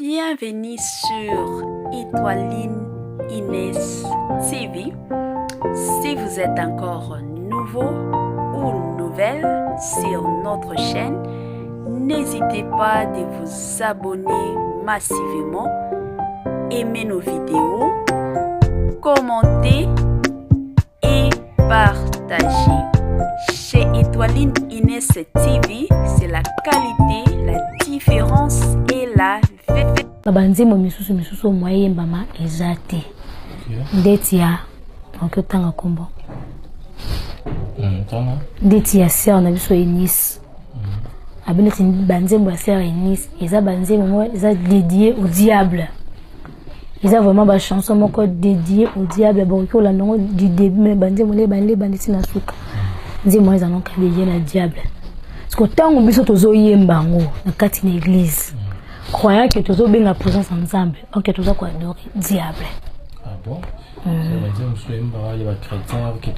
Bienvenue sur Étoiline Inès TV. Si vous êtes encore nouveau ou nouvelle sur notre chaîne, n'hésitez pas de vous abonner massivement, aimer nos vidéos, commenter et partager. Chez Étoiline Inès TV, c'est la qualité, la différence et la Banzembo misusu misusu oyo moyembama eza te. Ndeti ya okoki otanga nkombo ndeti ya sœur na biso Eunice. Abi neti banzembo ya sœur Eunice eza banzembo moko eza dédié au diable. Eza vraiment bachanson moko dédié au diable. Bokoki kolanda yango du début, mais banzembo nde baleba ndeti na suka, nzembo wana eza noka dédié na diable. Parce que ntango biso tozoyemba yango na kati na église, croyant que tozobenga présence ya Nzambe, ok, toza koadorer diable. Ah bon? Banzembo mosusu oyembaka ya bachrétien ke?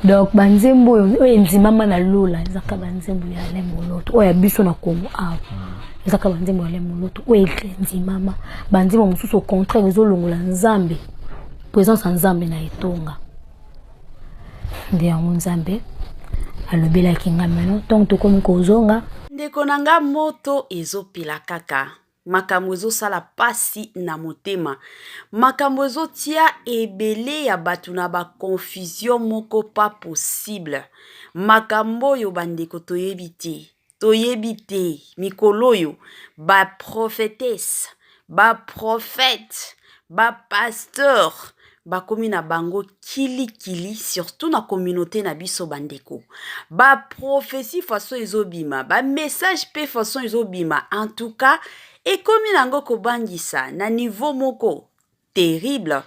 Donc banzembo oyo oyo endimama na lola ezaka banzembo ya Alain Moloto. Oyo ya biso na Kongo awa ezaka banzembo ya Alain Moloto oyo endimama. Banzembo mosusu, au contraire, ezolongola Nzambe, présence ya Nzambe na etonga. Nde yango Nzambe alobelaki nga meno ntongo tokomi kozonga. Ndeko na nga, moto ezopela kaka. Makambo ezosala pasi na motema, makambo ezotia ebele ya bato na baconfusion moko pas possible. Makambo oyo, bandeko, toyebi te, toyebi te. Mikolo oyo baprophétesse, baprophète, bapasteur bakomi na bango kilikili, surtout na communauté na biso. Bandeko, baprophétie façon ezobima, bamessage mpe façon ezobima, en tout cas ekomi nango kobangisa na niveau moko terrible.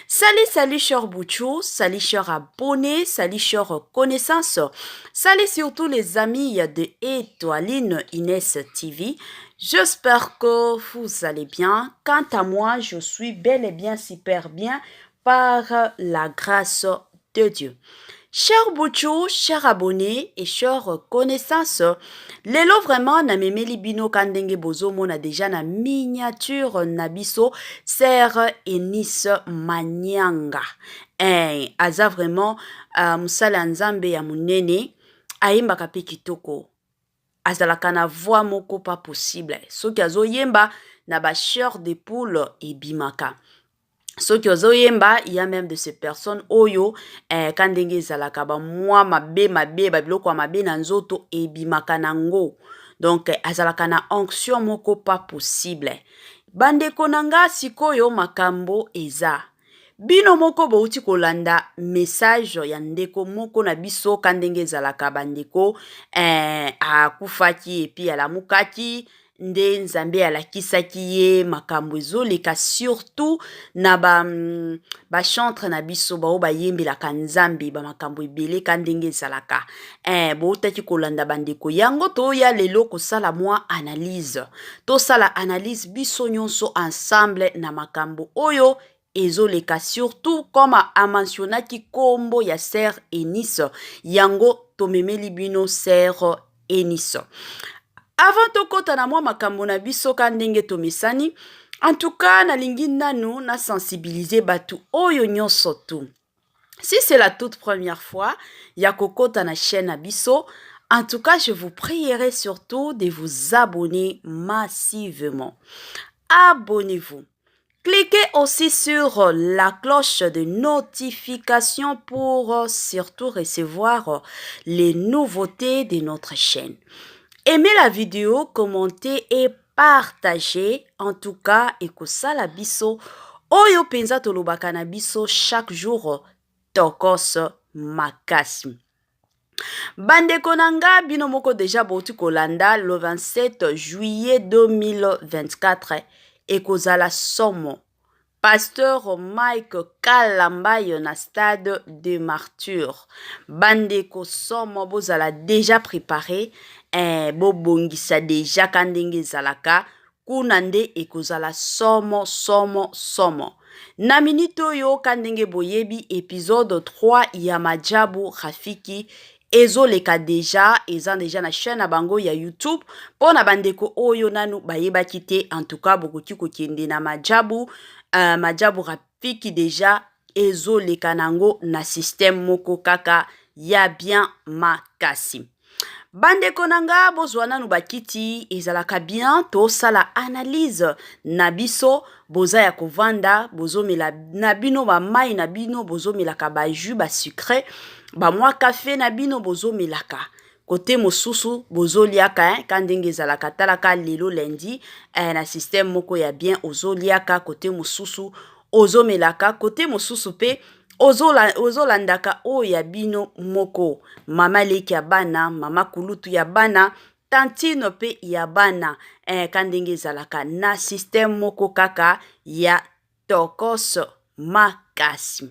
Salut, salut, cher Bouchou, salut, cher abonné, salut, cher connaissance, salut surtout les amis de Étoiline Inès TV. J'espère que vous allez bien. Quant à moi, je suis bel et bien super bien par la grâce de Dieu. Cher Bouchou, cher abonné et cher connaissance, lelo vraiment namemeli bino ka ndenge bozomona déjà na miniature na biso, sœur Eunice Manyanga. Eh, aza vraiment mosala ya Nzambe ya monene, ayembaka mpe kitoko. Azalaka na voix moko pas possible. Soki azoyemba, na ba chair de poule ebimaka. Soki ozoyemba, ya même de ces personnes oyo ka ndenge ezalaka, bamwa mabe mabe, babiloko ya mabe na nzoto ebimaka nango. Donc azalaka na onction moko pas possible. Bandeko na nga, sikoyo makambo eza, bino moko bouti kolanda message ya ndeko moko na biso ka ndenge ezalaka. Bandeko, akufaki et puis alamukaki nde Nzambe alakisaki ye makambo ezoleka, surtout na bachantre ba na biso bao bayembelaka Nzambe, bamakambo ebele ka ndenge ezalaka. Boutaki kolanda, bandeko, yango toya lelo kosala mwa analyse. Tosala analyse biso nyonso ensemble na makambo oyo ezoleka, surtout comme amentionnaki nkombo ya sœur Eunice. Yango tomemeli bino sœur Eunice. Avant tokɔta na mwa makambo na biso ka ndenge tomesani, en tout cas nalingi nanu nasensibiliser bato oyo nyonso tu. Si c'est la toute première fois ya kokota na chaîne na biso, en tout cas je vous prierai surtout de vous abonner massivement. Abonnez-vous. Cliquez aussi sur la cloche de notification pour surtout recevoir les nouveautés de notre chaîne. Aimez la vidéo, commentez et partagez. En tout cas, ekosala biso oyo penza tolobaka na biso chaque jour, tokos makasi. Bandeko na nga, bino moko déjà bouti kolanda, le 27 juillet 2024 ekozala somo. Pasteur Mike Kalambayo na Stade de Martyr. Bandeko, somo, bozala déjà préparé, bobongisa déjà ka ndenge ezalaka kuna. Nde ekozala somo, somo, somo. Na minute oyo, ka ndenge boyebi, épisode 3 ya Majabu Rafiki. Ezoleka deja, eza deja na chaîne na bango ya YouTube. Mpo na bandeko oyo nanu bayebaki te, en tout cas bokoki kokende na Majabu, Majabu Rafiki deja ezoleka nango na système moko kaka ya bien makasi. Bandeko na nga, bozwa nanu bakiti, ezalaka bien tosala analyse na biso. Boza ya kovanda, bozomela na bino bamai na bino, bozomelaka bajus, basucré, bamwa café na bino, bozomelaka kote mosusu bozoliaka, hein, ka ndenge ezalaka. Talaka lelo lundi, na système moko ya bien, ozoliaka kote mosusu, ozomelaka kote mosusu mpe ozolandaka oyo ya bino moko, mama leki ya bana, mama kulutu ya bana, tantine mpe ya bana, ka ndenge ezalaka na système moko kaka ya tokos makasi.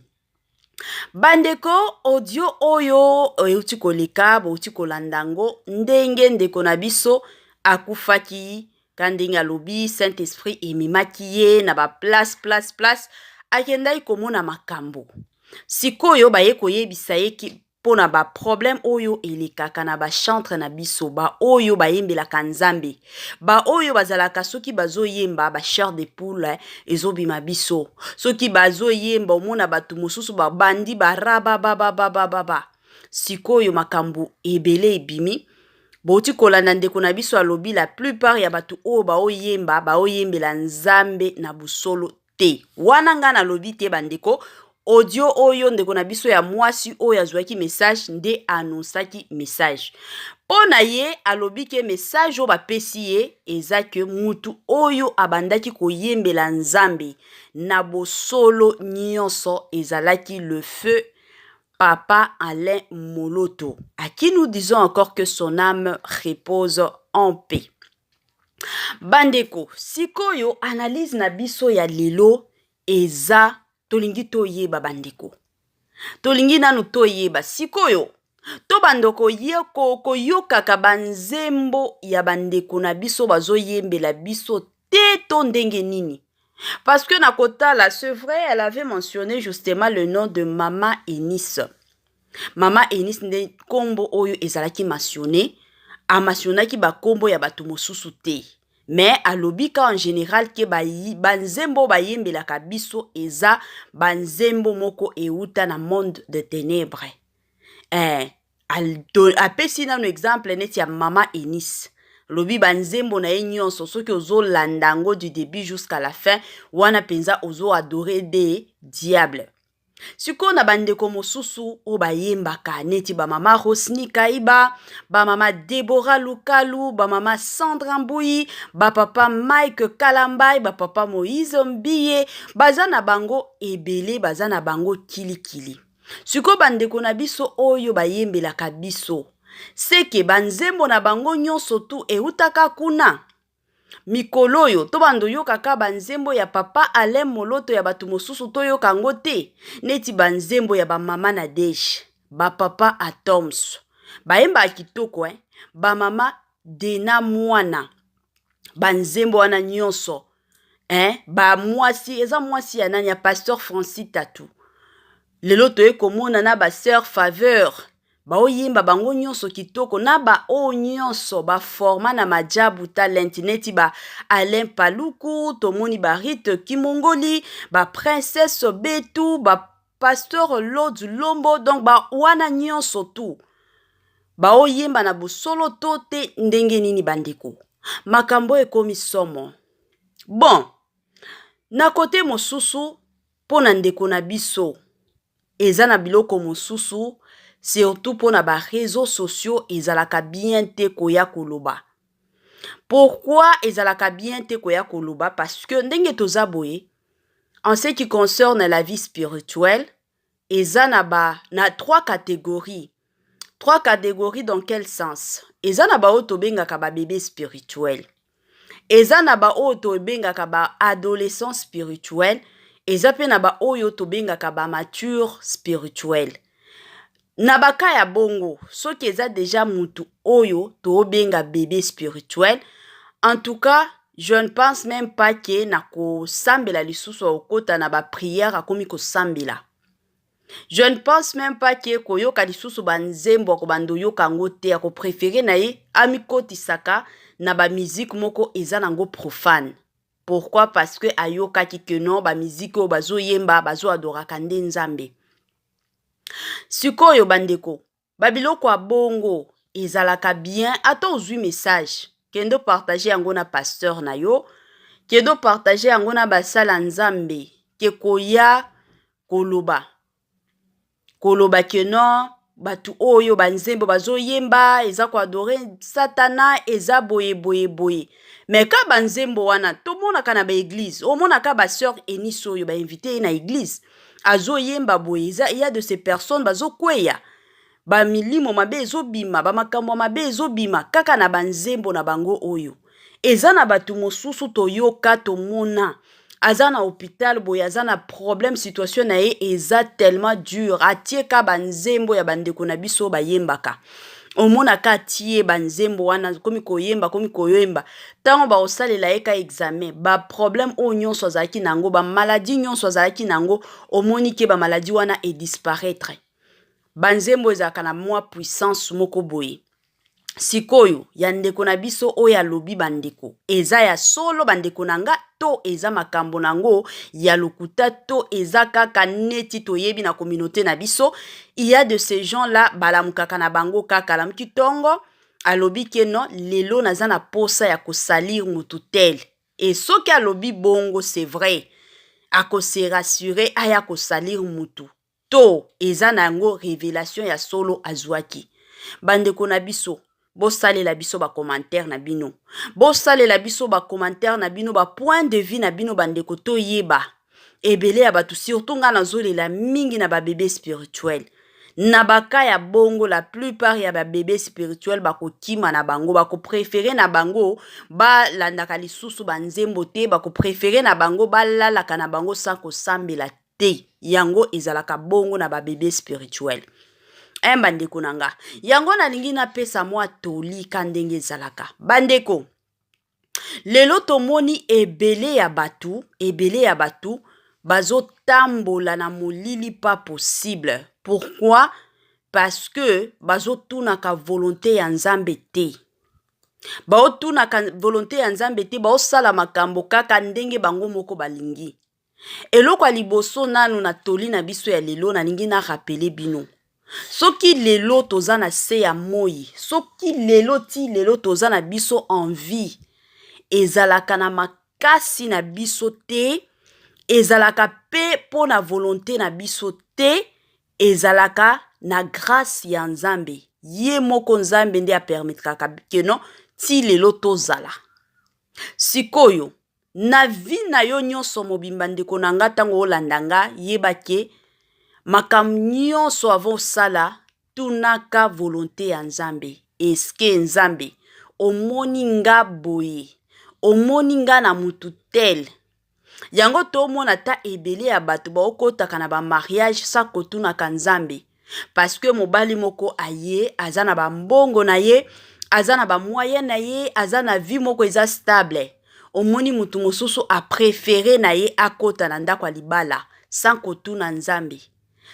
Bandeko, audio oyo euti koleka, bouti kolanda yango ndenge ndeko na biso akufaki, ka ndenge alobi Saint Esprit ememaki ye na baplace place place, akendaki komona makambo. Sikoyo baye koyebisa ye mpona baproblème oyo elekaka na bachantre na biso, baoyo bayembelaka Nzambe, baoyo bazalaka soki bazoyemba, bachair de poule ezobima biso. Soki bazoyemba, omona bato mosusu babandi barabababababa. Sikoyo makambo ebele ebimi. Bouti kolanda ndeko na biso alobi la plupart ya bato oyo baoyemba, baoyembela Nzambe na bosolo te. Wana ngai nalobi te, bandeko. Audio oyo, ndeko na biso ya mwasi oyo azwaki message nde annonçaki message mpo na ye. Alobi ke message oyo bapesi ye eza ke mutu oyo abandaki koyembela Nzambe na bosolo nyonso ezalaki le feu papa Alain Moloto, à qui nous disons encore que son âme repose en paix. Bandeko, sikoyo analyse na biso ya lelo eza tolingi toyeba, bandeko, tolingi nanu toyeba sikoyo to bandeko koyokaka banzembo ya bandeko na biso bazoyembela biso te to ndenge nini? Parce que na kotala, c'est vrai, elle avait mentionné justement le nom de mama Enis. Mama Enis nde nkombo oyo ezalaki mentionné. Amentionnaki bakombo ya bato mosusu te, mais alobi ka en général ke banzembo bayembelaka biso eza banzembo moko euta na monde de ténèbres. Apesi nano exemple neti ya mama Enis. Lobi banzembo na ye nyonso, soki ozolanda yango du début jusqu'à la fin, wana mpenza ozoadorer de diable. Sikoyo na bandeko mosusu oyo bayembaka neti bamama Rosni Kaiba, bamama Debora Lukalu, bamama Sandra Mbui, bapapa Mike Kalambai, bapapa Moïse Mbiye, baza na bango ebele, baza na bango kilikili. Sikoyo bandeko na biso oyo bayembelaka biso, seke banzembo na bango nyonso tu eutaka kuna. Mikolo oyo tobanda oyokaka banzembo ya papa Alain Moloto, ya bato mosusu toyoka yango te, neti banzembo ya bamama na Dege, bapapa Atoms bayembaka kitoko, eh? Bamama Dena Mwana, banzembo wana nyonso, eh? Bamwasi eza mwasi ya nani, ya pasteur Francis Tatu. Lelo toye komona na basœur Faveur baoyemba bango nyonso kitoko, na baoyo nyonso baforma na Majabu Talent, neti ba Alain Paluku, tomoni barite Kimongoli, baprincesse Betu, bapasteur Lod Lombo. Donc bawana nyonso tu baoyemba na bosolo to te? Ndenge nini, bandeko? Makambo ekomi somo. Bon, na kote mosusu, mpo na ndeko na biso, eza na biloko mosusu, surtout mpo na baréseaux sociaux, ezalaka bien te koya koloba. Pourquoi ezalaka bien te koya koloba? Parce que ndenge toza boye, en ce qui concerne la vie spirituelle, eza na ba na trois catégories. Trois catégories dans quel sens? Eza na baoyo tobengaka babébé spirituel, eza na baoyo tobengaka baadolescent spirituel, eza mpe na baoyo tobengaka bamature spirituel. Na baka ya bongo, soki eza deja mutu oyo tobenga bébé spirituel, en tout cas je ne pense même pas ke na kosambela lisusu, akokota na baprière, akomi kosambela. Je ne pense même pas que koyoka lisusu ba nzembo akobanda oyoka yango te, ako préférer na ye amikotisaka na ba musique moko eza nango profane. Pourquoi? Parce que ayokaki que non, ba musique oyo bazoyemba bazoadoraka nde Nzambe. Sikoyo bandeko, babiloko ya bongo ezalaka bien. Ata ozwi message, kende opartage yango na pasteur na yo, kende opartage yango na basala Nzambe, ke koya koloba koloba ke non, bato oyo banzembo bazoyemba eza koadorer Satana, eza boye boye boye. Mais ka banzembo wana tomonaka na baéglise, omonaka basœur Eunice oyo bainvite ye na église, azoyemba boye, eza ya de ces personnes bazokweya, bamilimo mabe ezobima, bamakambo ya mabe ezobima kaka na banzembo na bango. Oyo eza na bato mosusu toyoka, tomona aza na hôpital boye, aza na problème, situation na ye eza tellement dur, atie ka banzembo ya bandeko na biso bayembaka. Omonaka atie banzembo wana, komi koyemba, komi koyemba, ntango bakosalela ye ka examen, baproblème oyo nyonso azalaki na yango, bamaladi nyonso azalaki na yango, omoni ke bamaladi wana edisparaître. Banzembo ezalaka na mwa puissance moko boye. Sikoyo ya ndeko na biso oyo alobi, bandeko, eza ya solo, bandeko na nga, to eza makambo nango ya lokuta, to eza kaka neti toyebi na communauté na biso, il y a de ces gens là balamukaka na bango kaka, alamuki ntongo, alobi ke non, lelo naza na posa ya kosalir motu tel. E soki alobi bongo, c'est vrai, akose rassurer, aya kosalir mutu, to eza na yango révélation ya solo azwaki? Bandeko na biso, bosalela biso bacommentaire na bino, bosalela biso bacommentaire na bino, bapoint de vue na bino, bandeko, toyeba. Ebele ya bato, surtout ngai nazolela mingi na babébé spirituel. Na baka ya bongo, la plupart ya babébé spirituel bakokima na bango, bakopréférer na bango balandaka lisusu banzembo te, bakopréférer na bango balalaka na bango sans kosambela te. Yango ezalaka bongo na babébé spirituel. Bandeko na nga, yango nalingi napesa mwa toli ka ndenge ezalaka. Bandeko, lelo tomoni ebele ya bato, ebele ya bato bazotambola na molili pas possible. Pourquoi? Parce que bazotunaka volonté ya Nzambe te, baotunaka volonté ya Nzambe te, baosala makambo kaka ndenge bango moko balingi. Eloko ya liboso nanu na toli na biso ya lelo, nalingi na rappeler bino: soki lelo toza na se ya moi, soki lelo ti lelo toza na biso en vie, ezalaka na makasi na biso te, ezalaka mpe mpo na volonté na biso te, ezalaka na grâce ya Nzambe ye moko. Nzambe nde apermettraka ke non, ti lelo tozala. Sikoyo na vie na yo nyonso mobimba, ndeko na nga, ntango olanda nga, yeba ke makambo nyonso avant osala, tunaka volonté ya Nzambe. Eske Nzambe omoni nga boye, omoni nga na mutu tel? Yango tomona ata ebele ya bato baokotaka na bamariage sa kotunaka Nzambe, parce que mobali moko aye, aza na bambongo na ye, aza na bamoyen na ye, aza na vie moko eza stable. Omoni motu mosusu apréférer na ye akota na ndako ya libala sans kotuna Nzambe,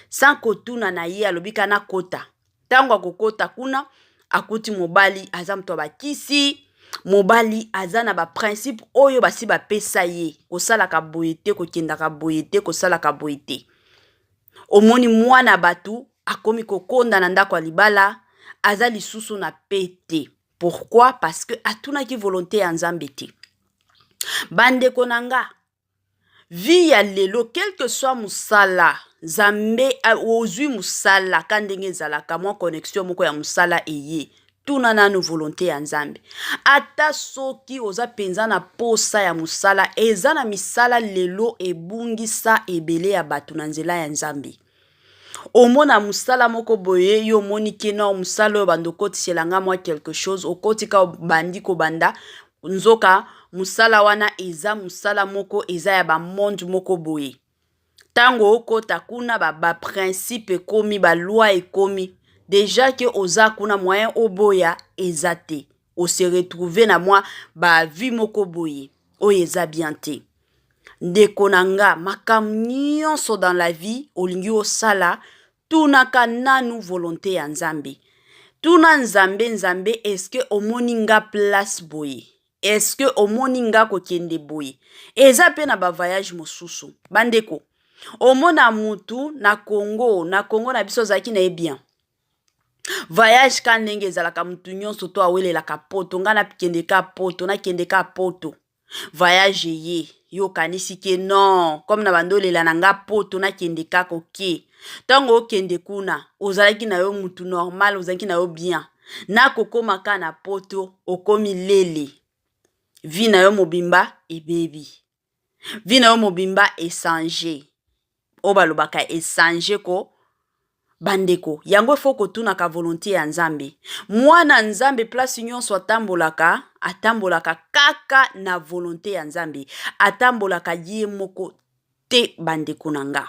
sans kotuna na ye. Alobi ka nakota. Ntango akokota kuna, akuti mobali aza moto ya bakisi, mobali aza na baprincipe oyo basi bapesa ye: kosalaka boye te, kokendaka boye te, kosalaka boye te. Omoni mwana bato akomi kokonda na ndako ya libala, aza lisusu na pe te. Pourquoi? Parce que atunaki volonté ya Nzambe te. Bandeko na nga, vie ya lelo, quel que soit mosala Nzambe ozwi, mosala ka ndenge ezalaka, mwa connexion moko ya mosala eye, tuna nanu volonté ya Nzambe. Ata soki oza mpenza na posa ya mosala, eza na misala lelo ebungisa ebele ya bato na nzela ya Nzambe. Omona mosala moko boye, yo omoni ke no, mosala oyo bando okotisela nga mwa quelque chose, okoti ka, obandi kobanda, nzoka mosala wana eza mosala moko eza ya bamonde moko boye. Ntango okota kuna, baprincipe ba ekomi, baloi ekomi déjà ke oza kuna, moyen oboya eza te. Ose retrouve na mwa bavie moko boye oyo eza bien te. Ndeko na nga, makambo nyonso dans la vie olingi osala, tunaka nanu volonte ya Nzambe. Tuna Nzambe, Nzambe, est-ce que omoni nga place boye? Est-ce que omoni nga kokende boye? Eza pe na ba voyage mosusu. Bandeko, omona mutu na Congo, na Congo na biso azalaki na ye bien. Voyage ka ndenge ezalaka mutu nyonso to awelelaka poto, nga nakende ka poto, nakende ka poto. Voyage eye, yo okanisi ke non, comme na bando olela na nga poto nakende kaka oke. Ntango okende kuna, ozalaki na yo mutu normal, ozalaki na yo bien. Nakokoma ka na poto, okomi lele. Vie na yo mobimba ebebi. Vie na yo mobimba esange. Oyo balobaka esange ko bandeko. Yango faut kotunaka volonté ya Nzambe. Mwana Nzambe place nyonso atambolaka, atambolaka kaka na volonté ya Nzambe. Atambolaka ye moko te bandeko na nga.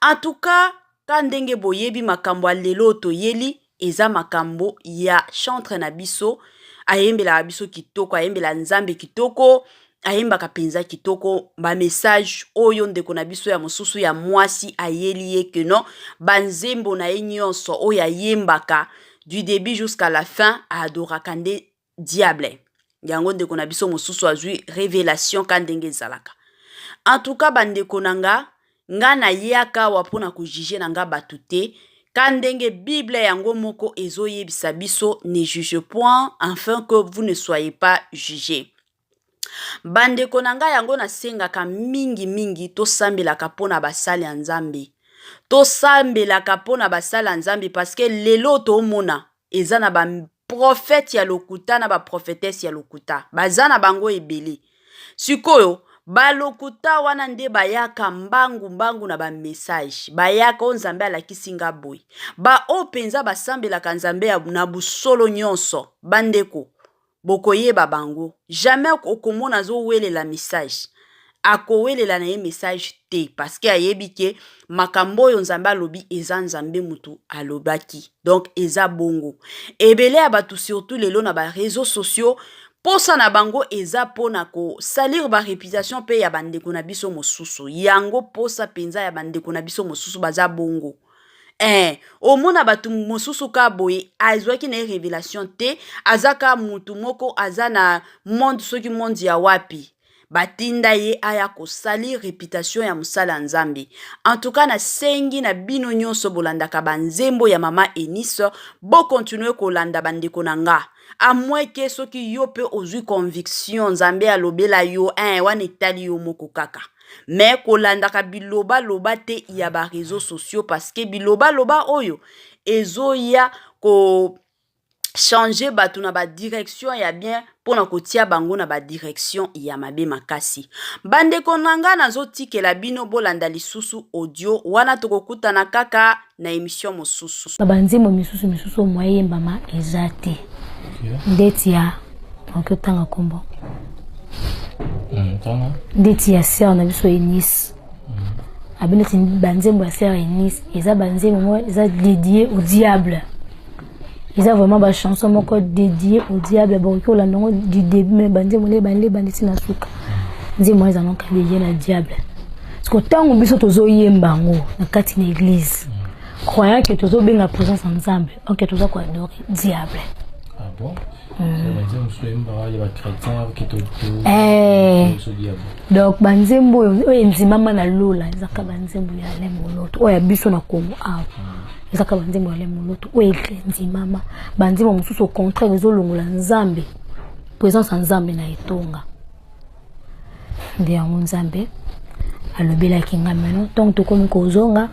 En tout cas, ka ndenge boyebi makambo ya lelo toyeli eza makambo ya chantre na biso, ayembelaka biso kitoko, ayembela Nzambe kitoko, ayembaka mpenza kitoko. Ba message oyo ndeko na biso ya mosusu ya mwasi ayeli ye ke non, banzembo na ye nyonso oyo ayembaka du début jusqu'à la fin adoraka nde diable. Yango ndeko na biso mosusu azwi révélation ka ndenge ezalaka. En tout cas bandeko na nga, nga nayaka awa mpona kojuge na nga bato te, ka ndenge Bible yango moko ezoyebisa biso, ne juge point afin que vous ne soyez pas jugés. Bandeko na nga, yango nasengaka mingi mingi tosambelaka mpona basali ya Nzambe. Tosambelaka mpona basali ya Nzambe parce que lelo tomona eza na ba prophète ya lokuta na ba prophétesse ya lokuta, baza na bango ebele. Sikoyo balokuta wana nde bayaka mbangu mbangu na ba message, bayaka oyo Nzambe alakisi nga boye. Ba oyo mpenza basambelaka Nzambe na busolo nyonso, bandeko, bokoyeba bango. Jamais okomona azowelela message, akowelela na ye message te, parce que ayebi ke makambo oyo Nzambe alobi eza Nzambe mutu alobaki. Donc eza bongo. Ebele ya bato surtout lelo na ba réseaux sociaux, posa na bango eza mpona kosalir ba réputation mpe ya bandeko na biso mosusu. Yango posa mpenza ya bandeko na biso mosusu baza bongo. Omona bato mosusu ka boye azwaki na ye révélation te, aza ka mutu moko aza na monde, soki monde ya wapi, batinda ye aya kosalir réputation ya mosala ya Nzambe. En tout cas nasengi na bino nyonso bolandaka banzembo ya mama Eunice, bokontinue kolanda bandeko na nga, à moins ke soki yo mpe ozwi conviction Nzambe alobela yo, wana etali yo moko kaka. Mais kolandaka bilobaloba te ya ba réseaux sociaux, parce que bilobaloba oyo ezoya ko changer bato na ba direction ya bien mpona kotia bango na ba direction ya mabe makasi. Bandeko na nga, nazotikela bino bolanda lisusu audio wana, tokokutana kaka na émission mosusu. Banzembo misusu misusu oyo moyembama eza te ndeti ya okoki otanga nkombo ndeti ya sœur na biso Eunice. Abi neti banzembo ya sœur Eunice eza banzembo moko eza dédié au diable, eza vraiment ba chanson moko dédié au diable. Bakoki kolanda yango du début, mais banzembo nde ebandi ntina suka, nzembo wana eza noka dédié na diable. Parce que ntango biso tozoyemba yango na kati na église, croyant ke tozobenga présence ya Nzambe, ok, toza koadore diable. Ah bon? Banzembo ya ba chrétien? Donc banzembo oyo oyo endimama na lola ezaka banzembo ya Alain Moloto. Oyo ya biso na Kongo awa ezaka banzembo ya Alain Moloto oyo endimama. Banzembo mosusu, au contraire, ezolongola Nzambe, présence ya Nzambe na etonga. Nde yango Nzambe alobelaki nga meno ntongo tokomi kozonga.